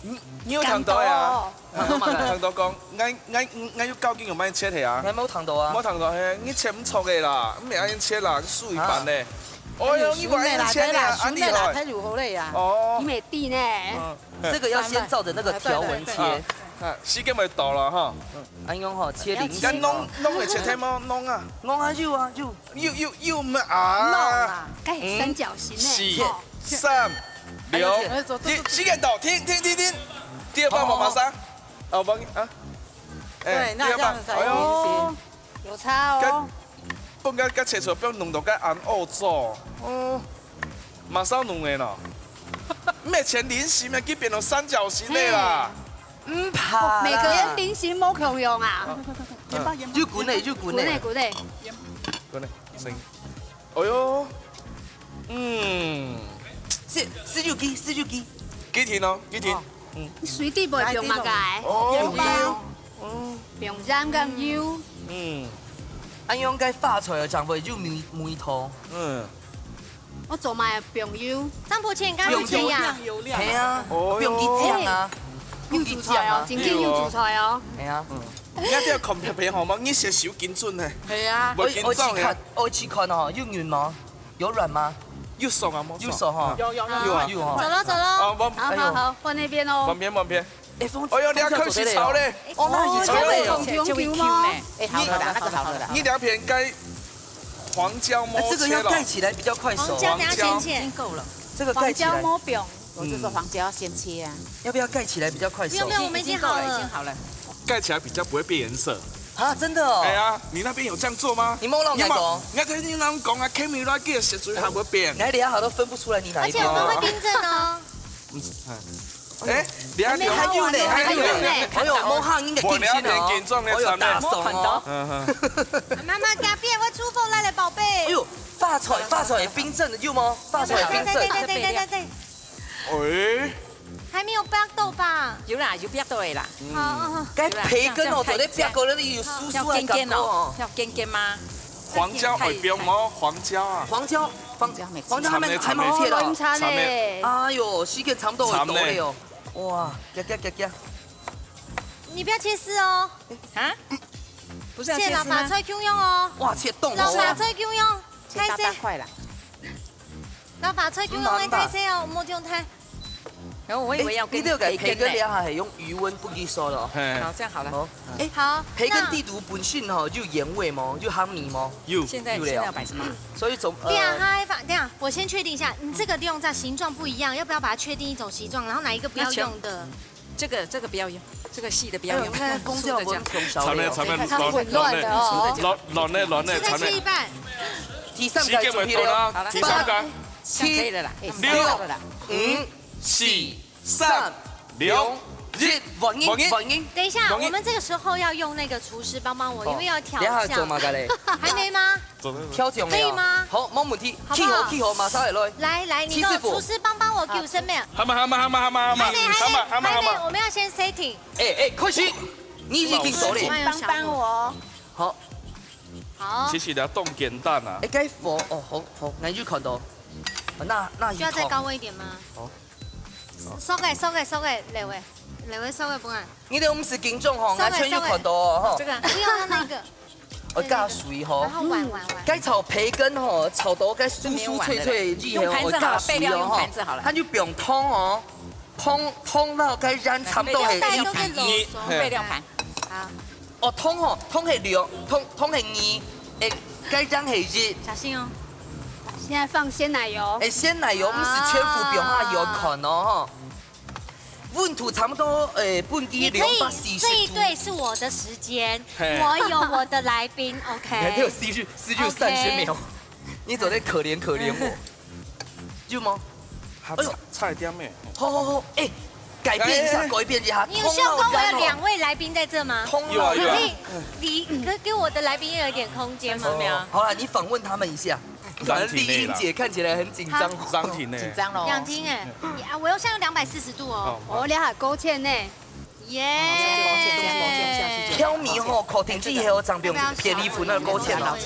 你，你有聽到呀？聽到講，𠊎，𠊎，𠊎有教緊用麼个切个啊？𠊎無聽到啊。無聽到嘿，你切毋著个啦，毋係愛用切啦，輸一半呢。哎喲，你無愛用切呢，啊你來。太如何了呀？哦。你沒地呢。 這個要先照著那個條紋切。啊，時間會到了哈。恁樣吼，切零食。該濃，濃个切忒無？濃啊。濃啊，有啊，有。有，有，有嘛啊。濃啊，該三角形呢。四、三、兩、一，時間到，停，停，停，停。第二棒，媽媽桑。啊，我幫你啊。哎，對，那這樣才有意思。哎喲。 有差哦。該，本該該切出來，不要弄到該恁烏糟。哦，馬上弄个咯。毋係切菱形个，佢變成三角形个啦。毋怕啦。每個人菱形無共樣啊。有滾个，有滾个。滾个，滾个。滾个，行。哎喲，嗯。係，係有機，係有機。幾挺哦，幾挺。哦。嗯。你水底背放麼个？哦，有機哦。 放鹽跟油。嗯。恁樣該發出來正會有味，味道。嗯。我做麼个朋友？張普千，你敢有錢呀？係啊，哦喲。放佢醬啊，有煮菜哦，放佢醬啊。真正有煮菜哦。係啊，你這个看皮皮吼，無你食手緊準呢。係啊。無緊張呀。我試看，我試看哦，有軟無？有軟嗎？有爽啊，無爽。有爽哈。有有有有啊。有哦。走了走了，哦，我好好好，換那邊哦。換片換片。哎，放，哎呦，你要客氣吵嘞。哦，那你炒了哦。這位 Q 呢？哎，好了啦，那個好了啦。你兩片該黃椒末切了。哎，這個要蓋起來比較快熟。黃椒給它切切。黃椒。已經夠了。這個蓋起來。黃椒末餅。我就說黃椒先切啊。要不要蓋起來比較快熟？不用不用，我們已經好了。已經夠了，已經好了。蓋起來比較不會變顏色。啊，真的哦。哎呀，你那邊有這樣做嗎？你莫亂講。你看你那樣講啊，Kimi來給食水還會變。你看你好都分不出來你哪一邊。而且我們會冰鎮哦。 哎，你還有呢，還有呢。哎呦，無行應該緊張哦。哎呦，大爽哦。媽媽，隔壁會出貨來了，寶貝。哎呦，發財發財冰鎮的有嗎？發財冰鎮。對對對對對對。哎，還沒有爆到吧？有啦，有爆到的啦。好，該培根哦，做得爆過了，有酥酥的感覺哦。要尖尖哦，要尖尖嗎？黃椒，哎，不用哦，黃椒啊。黃椒，黃椒還沒，還沒切了。慘嘞，慘嘞。哎呦，時間差不多會到了哦。 哇，夾夾夾夾。你不要切絲哦。啊？不是要切絲嗎？切老法菜共樣哦。哇，切凍哦。老法菜共樣，切大大塊啦。老法菜共樣，愛大細哦，莫這樣大。然後我以為要跟你，你這個培根，培根這下係用餘溫不給收了哦。嘿。好，這樣好了。好。哎，好，培根地圖本身吼，有鹽味嗎？有香味嗎？有。現在，有了哦。現在要擺什麼？所以總，呃，等一下，他還發，等一下，我先確定一下，你這個用在形狀不一樣，要不要把它確定一種形狀，然後哪一個不要用的？ 這個，這個不要用，這個細的不要用。哎呦，你看公司有沒有用小的哦？慘了，慘了，這個太混亂了哦。亂，亂了，亂了，現在切一半。第三個準備了哦。好了，第三個。八、七、這樣可以了啦。哎，六、差不多了啦。五、四、三、兩、一，換人，換人。等一下，換人。我們這個時候要用那個廚師幫幫我，因為要調醬。哦，等一下做麼个嘞？還沒嗎？ 調醬了哦。可以嗎？好，無問題。好不好？起火，起火，馬上來。來，來，你給我，師傅。廚師幫幫我，給我生命。好嘛，好嘛，好嘛，好嘛，好嘛。還沒，還沒，好嘛，好嘛，好嘛。還沒，我們要先 setting。哎，哎，開始。你已經熟了。幫幫我。好。好。其實你要動簡單啊。哎，該火，哦，好，好，𠊎就看到。那，那一就要再高溫一點嗎？好。燒个，燒个，燒个，來喂，來喂，燒个不啊？你都毋使緊張吼，燒个，𠊎全有看到哦，吼。燒个。不要用那個。 愛加水吼。然後碗，碗，碗。該炒培根吼，炒到該酥酥脆脆以後，用盤子好了，愛加水哦，吼。備料用盤子好了。佢就毋用燙哦，燙，燙到該鹽差不多係一比一。備料盤。好。哦，燙吼，燙係兩，燙，燙係二，誒，該鹽係一。小心哦。現在放鮮奶油。誒，鮮奶油毋使全部放下去看哦，吼。 溫度差不多，誒，半支兩百四十度。你可以，這一隊是我的時間，嘿。我有我的來賓，OK。你還有四十，四十三十秒，OK。你做得可憐可憐我，有嗎？哎呦，差，差一點咩？好好好，誒，改變一下，哎，改變一下，你有想過我有兩位來賓在這嗎？通了，有啊，有啊。可以離，給，給我的來賓又有一點空間嗎？三十秒。好了，你訪問他們一下。 藍婷姐看起來很緊張。藍婷呢？緊張咯。兩斤哎，啊，我要現在有兩百四十度哦。哦，兩下勾芡呢。耶！挑米吼，確定之後，正用鐵力粉那個勾芡哦。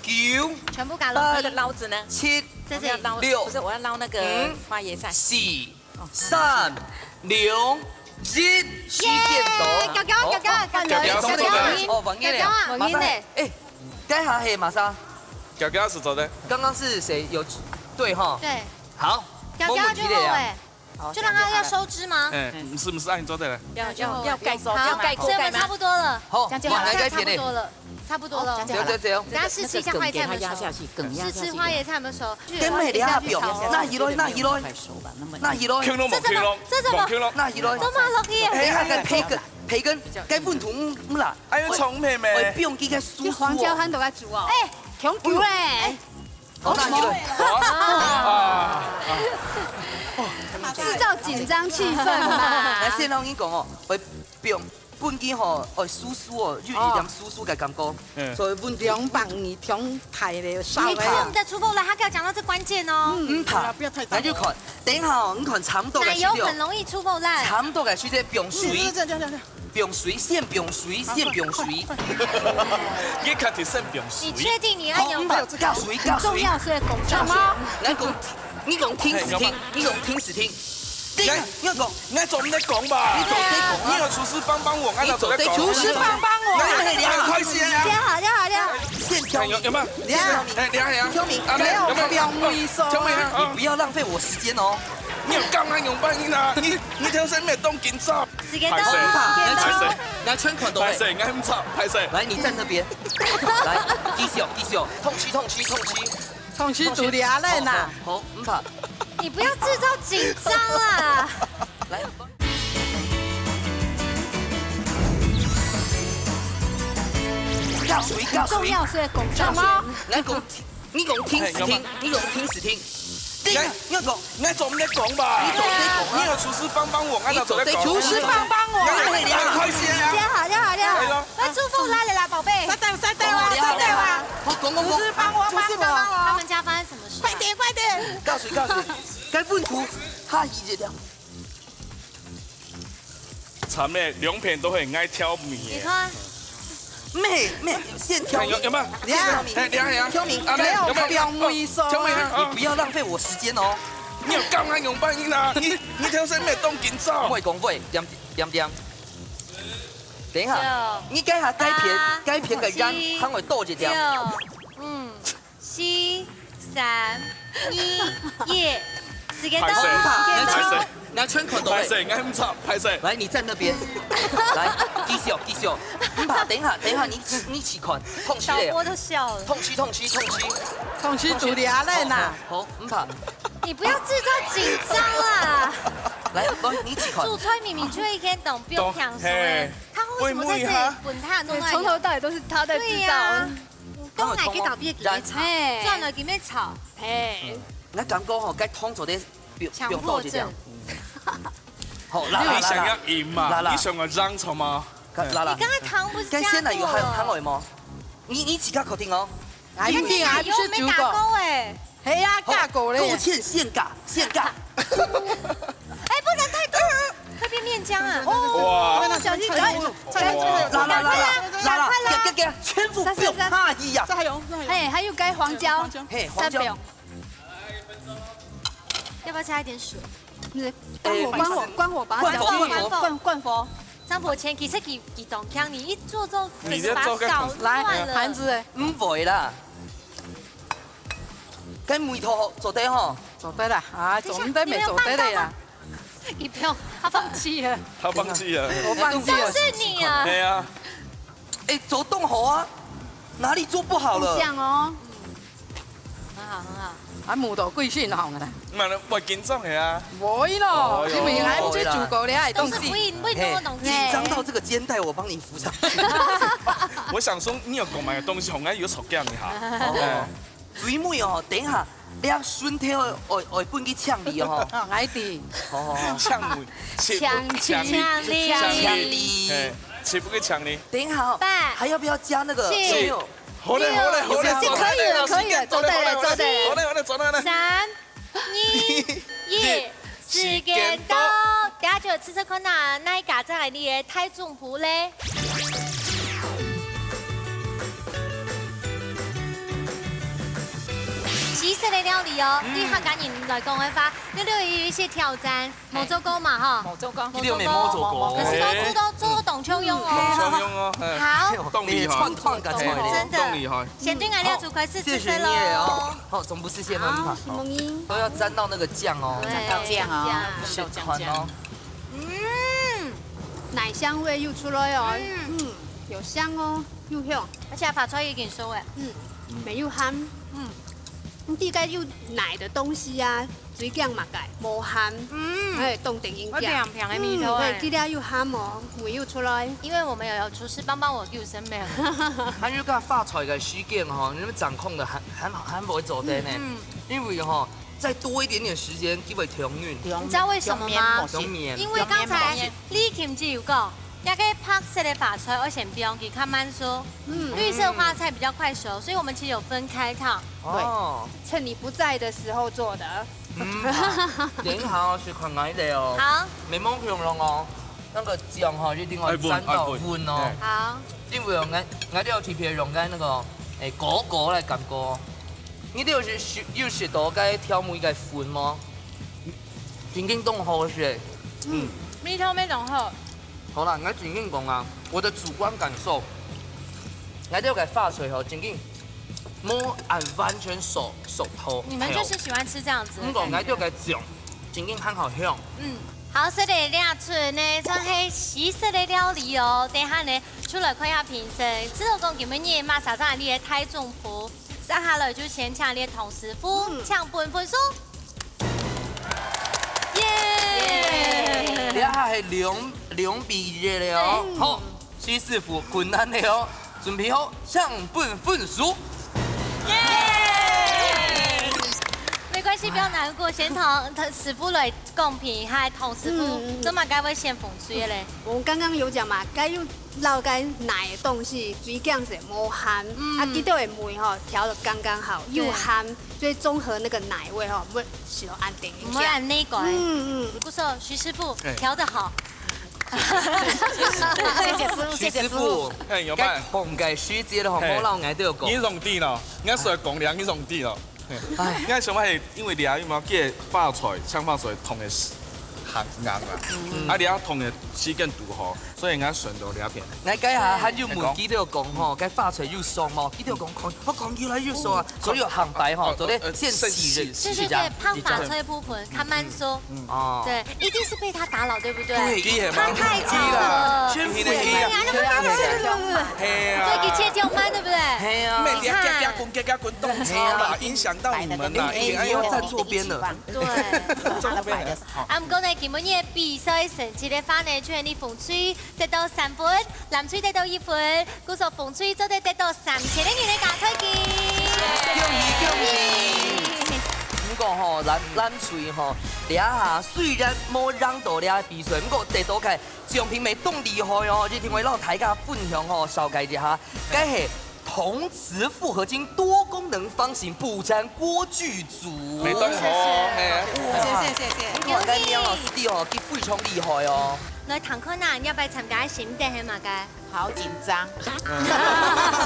九、全部搞了。八、那個撈子呢？七、在這裡。六、不是，我要撈那個花椰菜。四、三、兩、一，時間到。耶！搞搞搞搞搞搞搞搞！哦，王爺咧，搞搞啊！馬上，王爺咧。哎，該下係馬上。搞搞是做得。剛剛是誰有對哈？對。好，搞搞就好哎。沒問題的呀。 就讓它要收汁嗎？哎，毋係，毋係，啊，你做得了。要，要，要蓋，好，要蓋鍋蓋嗎？所以我們差不多了。好，這樣就好了。你來蓋片呢。差不多了，差不多了。好，這樣就好了。走，走，走。等下試吃一下花椰菜有沒有熟。那個梗給它壓下去，梗壓下去。試吃花椰菜有沒有熟。跟美麗啊，表，那一輪，那一輪，快熟吧，那麼那一輪。這怎麼？這怎麼？那一輪。這麼落去耶？哎，還跟培根，培根，該溫度毋啦？哎喲，重妹妹。哎，不用，應該酥酥哦。你黃椒還都在煮哦。哎，強求嘞。哎， 哦，那一輪。製造緊張氣氛嘛。來，先同你講哦，會放半支吼，會酥酥哦，有一點酥酥个感覺，嗯。所以問題兩百二強大的燒个啊。你看我們的廚房來，他剛剛講到這關鍵哦。嗯，毋怕，不要太大。那就看，等一下哦，你看差不多个時間哦。奶油很容易出泡爛。差不多个時間放水。嗯，這樣，這樣，這樣，這樣。放水，先放水，先放水。你確定先放水？你確定你要用？好，加水，加水。重要是要讲什么？来讲，你讲停止听，你讲停止听。你，你讲，你做毋得讲吧？你做得讲啊。你有厨师帮帮我，你做得讲。厨师帮帮我。你，你，你开始啊。好，好，好，好。先挑有，有没有？先挑米。哎，你看呀。挑米。啊，没有，有没有？不要摸一手啊。挑米啊。你不要浪费我时间哦。你有干嘛用半音啊？你，你挑什么东紧张？时间到，时间到。歹势，歹势。来，全款都会。歹势，我毋错，歹势。来，你站那边。来，继续，继续，痛区，痛区，痛区。痛区独立啊，来呐。好，好，好，毋怕。你不要制造紧张啊。来。加水，加水。重要是要讲什么？来，讲，你讲停止听，哎，有吗？你讲停止听。你，你讲，你做毋得讲吧？你做得讲啊。你有厨师帮帮我，你做得讲。厨师帮帮我。你，你开始啊。好，好，好。哎呦。 来，祝福来了啦，宝贝。三代，三代啊，三代啊。好，讲，讲，讲。厨师帮我，厨师帮我。他们家发生什么事啊？快点，快点。告诉，告诉，该问题，他一直讲。惨欸，两片都很爱挑米耶。你看。咩，咩，先挑米。有，有没有？你看，哎，你看，你看。挑米，啊，没有，有没有？不要摸一手啊。挑米，啊。你不要浪费我时间哦。你有干嘛用半音啊？你，你挑什么东紧张？会讲会，点，点，点。 等一下，六，你該下該片，八，該片个煙，七，還會多一點。六，五，四，三，二，一，時間到，歹勢，時間到。歹勢。拿全款都會。歹勢，我毋錯，歹勢。來，你站那邊。來，繼續，繼續。毋怕，等一下，等一下，你，你試看，痛死了。導播都笑了。痛死，痛死，痛死。痛死，主力阿lenn啊。好，好，毋怕。你不要製造緊張啦。來，來，你試看。做菜明明就一天到，不用放鬆欸。嘿。 他為什麼在這裡滾燙弄那裡？對，從頭到尾都是他在製造。對呀，都愛去搞別个炒，嘿。轉來去邊炒。嘿。嗯，𠊎感覺吼，該湯做得放，強迫症。放多一點。嗯。好，啦，啦，啦，啦。你想要贏嘛？啦，啦。你想要讓步嗎？啦，啦。你剛才糖不是加過了？該先來有還有湯味嗎？你，你自家決定哦。哎，一定啊，你看，不是煮過。油沒打勾欸。 係啊，好，加過咧。勾芡現加，現加。哎，不能太多，會變麵漿啊。哇。哦，小心，哎，哇。來，來，來，來，來，來，來，來，來，來，來，全部不用怕伊呀。這還有，這還有。哎，還有該黃椒，黃椒。嘿，黃椒。三秒。要不要加一點水？是，關火，哎，關火，關火，把它攪拌，關火，關火。關，關火。 張伯謙，其實佢，佢當強，你一做做，你就做個，把它搞亂了。來，盤子欸。毋會啦。該味道做得吼。做得啦，啊，等一下，做毋得乜做得个呀。你們有放大嗎？你不用，他放棄了。他放棄了。我放棄了。都是你啊。對啊。哎，做當好啊，哪裡做不好了？這樣哦。 很好，很好。啊，舞到貴姓行啊？毋係，會緊張个啊。毋會咯，哦，因為還毋係煮過了个東西。都是不會，不會做的東西。嘿，緊張到這個肩帶，我幫你扶上去。我想說，你有購買的東西，好像有手感一下。哦。哎。最尾哦，等一下，你愛順便愛，愛，愛分佢搶梨哦。啊，𠊎知。哦。搶梨，搶梨，搶梨，搶梨，搶梨。哎，誰不會搶梨？等一下哦，爸。還要不要加那個？是。有沒有？ 好咧，好咧，好咧，是可以了，可以了，做得了，做得了。好咧，好咧，做得了。三、二、一，時間到。大家就試試看啊，哪一家正係你个大總舖咧？西式个料理哦，嗯。對客家人來講个話，六六也有一些挑戰。 無做過嘛，吼？無做過。佢都無做過。可是都做到，做到當像樣哦。當像樣哦，嘿。好。當厲害。創創个菜咧。真的。當厲害。先對𠊎倈仔開始試食咯。好，謝謝你哦。好，總不是先問他。好，承蒙你。都要沾到那個醬哦。對，沾到醬哦。沾到醬。喜歡哦。嗯，奶香味又出來哦。嗯。嗯，有香哦，又香。而且花菜已經熟了。嗯，沒有鹹。嗯。 你知該有奶个東西啊，水果麼个，無鹹，嗯。哎，當得人食。有甜甜个味道哎。嗯，哎，這個有鹹哦，味又出來。因為我們有，有廚師幫幫我救生沒有？還有个發財个時間吼，你們掌控得還，還，還不會做得呢。嗯，嗯。因為吼，再多一點點時間，就會長運。你知道為什麼嗎？長命。因為剛才 李琴姐有講，該個白色个花菜愛先放佢較慢熟，嗯。綠色花菜比較快熟，所以我們其實有分開燙。哦。對，趁你不在的時候做的。嗯，好，等一下哦，試看𠊎个哦。好。沒毛孔了哦。該个醬吼，一定愛愛搵，沾到搵哦。愛搵。嘿。好。因為哦，𠊎，𠊎兜特別用該該个，誒，果果來感覺。你兜有食，有食到該調味个粉無？真正當好食。嗯。味道非常好。好啦，𠊎真正講啊，我的主觀感受，𠊎兜个花菜吼，真正無恁完全熟，熟透。你們就是喜歡吃這樣子的感覺。毋過𠊎兜个醬，真正還好香。嗯。 好食个這出呢，算係西式个料理哦。等下呢，就來看一下評審，知道講今晡日麼儕上來个大總鋪，接下來就先請這唐師傅，嗯。請分分數。耶！這下係兩，兩比一了哦。對。好，西師傅困難了哦，準備好，請分分數。耶！沒關係，不要難過，先唐，唐師傅來 公平，還同師傅，嗯，嗯。做麼个會選紅水个咧？我剛剛有講嘛，該又落該奶的東西，水薑是無鹹，嗯。啊，佢兜个梅吼，調得剛剛好，又鹹，對。所以綜合那個奶味吼，會食到恁定一下。毋會恁呢个。嗯，嗯。故所，徐師傅，哎。調得好。謝謝師傅，謝謝師傅。徐師傅，哎，有辦法。該紅个時節吼，嘿。莫摎𠊎兜講。你用對了，你愛說講了，你用對了。 哎。𠊎想法係因為這有無，佢个花菜，青花菜燙个係較硬啊，嗯。啊，這燙个時間堵好，所以𠊎選到這片。𠊎該下還有問佢兜講吼，該花菜有熟無？佢兜講看，我看起來有熟啊，所以有行擺吼，做得先試一，對，對，試一下，對，燙花菜部分，看慢速。嗯。哦。對，一定是被他打擾，對不對？對，他太吵了。全部一樣。對啊，那麼慢，那麼慢。嘿啊。對，一切就慢，對不對？嘿啊。你看。 動超啦，影響到你們啦，哎，哎，哎，你又站錯邊了。對。站錯邊了。好。啊，毋過呢，今晡日个比賽成績个話呢，就係你紅隊得到三分，藍隊得到一分，故所紅隊做得得到三千个銀个加菜金。恭喜，恭喜！毋過吼，藍，藍隊吼，這下雖然無贏到這比賽，毋過得到个獎品乜當厲害哦，一定會摎大家分享吼，紹介一下，該係 陶瓷複合金多功能方形不粘鍋具組。沒動火哦，嘿。哇，謝謝，謝謝。你看該苗老師弟哦，佢非常厲害哦。來，唐坤啊，你這擺參加个心得係麼个？好緊張。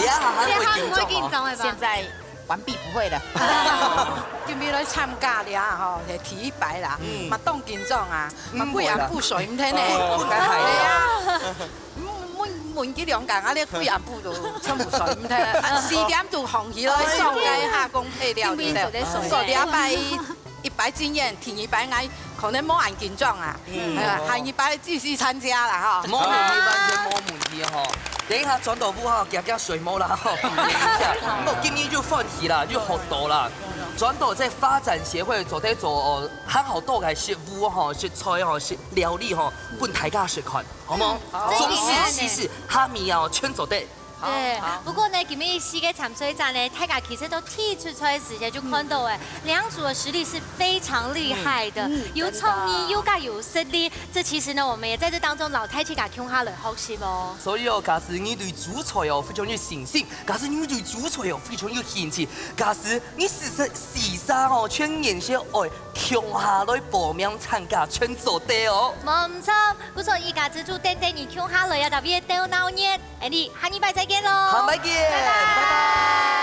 你還會緊張哦？你還會緊張个吧？現在完畢不會了。今日來參加了吼，係第一擺啦，嗯。嘛當緊張啊，嘛嗯，不然不水毋得呢。哦，該係。對啊。 問，問，問佢兩個，啊，你幾暗晡都全部睡毋忒，啊，四點就䟘起來，哎喲。做該下工配料，對不對？今晡就在睡。所以禮拜一擺經驗，第二擺𠊎可能無恁緊張啊，嗯。哎呀，下二擺繼續參加啦，哈。無問題，完全無問題吼。等一下轉到屋下，遽遽睡目啦，吼，避免一下。毋過今日就歡喜啦，就好多啦。轉到在發展協會做得做，哦，還好多个食物吼，食材吼，食料理吼，分大家食看。 好無？嗯，好。中式、西式、蝦米啊，全做得。對，好，好。不過呢，今晡日四個參賽者呢，大家其實都第一擺出賽个時節就看到，哎，兩組的實力是非常厲害的，嗯，有創意，真的。又加有實力。這其實呢，我們也在這當中摎大自家共下來學習哦。所以哦，假使你對煮菜哦非常有信心，假使你對煮菜哦非常有興趣，假使你試食試啥哦，全然係愛共下來報名參加，全做得哦。無毋著， 故所一家之煮等等你共下來啊，特別鬥鬧熱。𠊎俚下禮拜再見囉。下禮拜見，拜拜。拜拜。